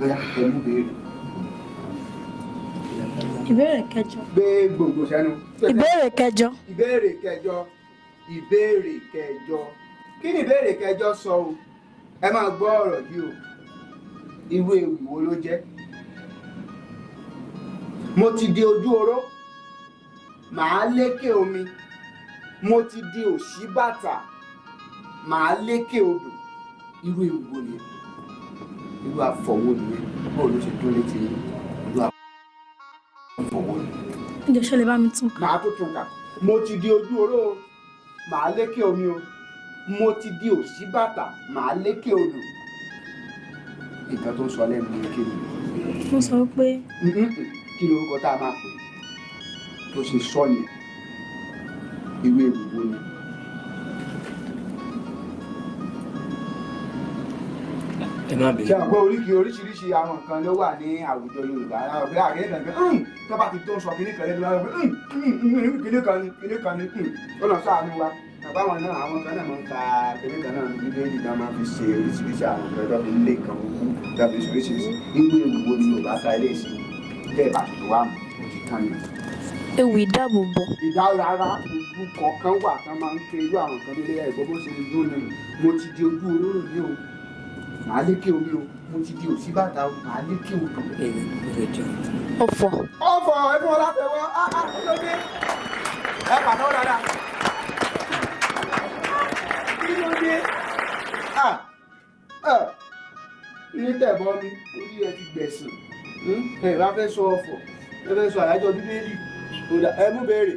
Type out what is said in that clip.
Bóyá ẹ mú béèrè. Ìbéèrè kẹjọ. Gbé gbòǹgbò sẹ́nu. Ìbéèrè kẹjọ. Ìbéèrè kẹjọ. Ìbéèrè kẹjọ. Kí ni ìbéèrè kẹjọ sọ o? Ẹ máa gbọ́ ọ̀rọ̀ yìí o. Irú ewì wo ló jẹ́? Mo ti di ojú oró, màá lékè omi. Mo ti di òṣíbàtà, màá lékè odò. Irú ewì wo nìyẹn? Irú àfọwọ́ nìyẹn? Báwo ló ṣe dún létí yín? Irú àfọwọ́ nìyẹn? Ǹjẹ́ ṣe lè bá mi tún kà? Màá tún tún kà. Mo ti di ojú oró o, màá lékè omi o. Mo ti di òṣíbàtà, màá lékè odò. Nǹkan tó ń sọ lẹ́nu ni kí ni? Mo sọ pé Kí ni orúkọ tá a máa pè tó ṣe sọ yẹn? Irú ewì wo ni? Ẹ má bínú. Ṣé àwọn pé oríkì oríṣiríṣi àwọn nǹkan ló wà ní àwùjọ Yorùbá? Àwọn pé àgbẹ̀ kan kan tó bá ti tó ń sọ kíní kan lẹ́nu, àwọn pé kíní kan ni, kíní kan ni, ó lọ sáànù wa. Àbáwọn náà, àwọn kan náà máa ń ka kíní kan náà ní Bíbélì náà, máa fi ṣe oríṣiríṣi àwọn nǹkan tó fi ń lé nǹkan kúkú, tó fi ń ṣe oríṣiríṣi. Irú ewì wo ni Yorùbá ta ilé ìsìn tẹ́ ẹ̀ bá tuntun wà mọ́, ó ti tán ni. Ewì ìdáàbòbò. Ìdá rárá, ojú kọ̀ọ̀kan wà tán máa ń ké irú àwọn nǹkan tó lé ẹ̀gbọ́n bó ṣe dún ni. Mo ti di ojú olóró ní o, màá lékè omi o. Mo ti di òsínbàtà o, màá lékè odò. Ọ̀fọ̀. Ọ̀fọ̀. Ẹ fún wọn látẹ̀wọ́. Á kí ló dé? Ẹ pàtẹ́wọ́ dáadáa. Kí ló dé? Ní tẹ̀bọ́ mi orí ẹ ti gbẹ̀sìn. Ẹ bá fẹ́ sọ ọ̀fọ̀, ẹ fẹ́ sọ àyájọ́ Bíbélì. Ó dà, ẹ mú béèrè.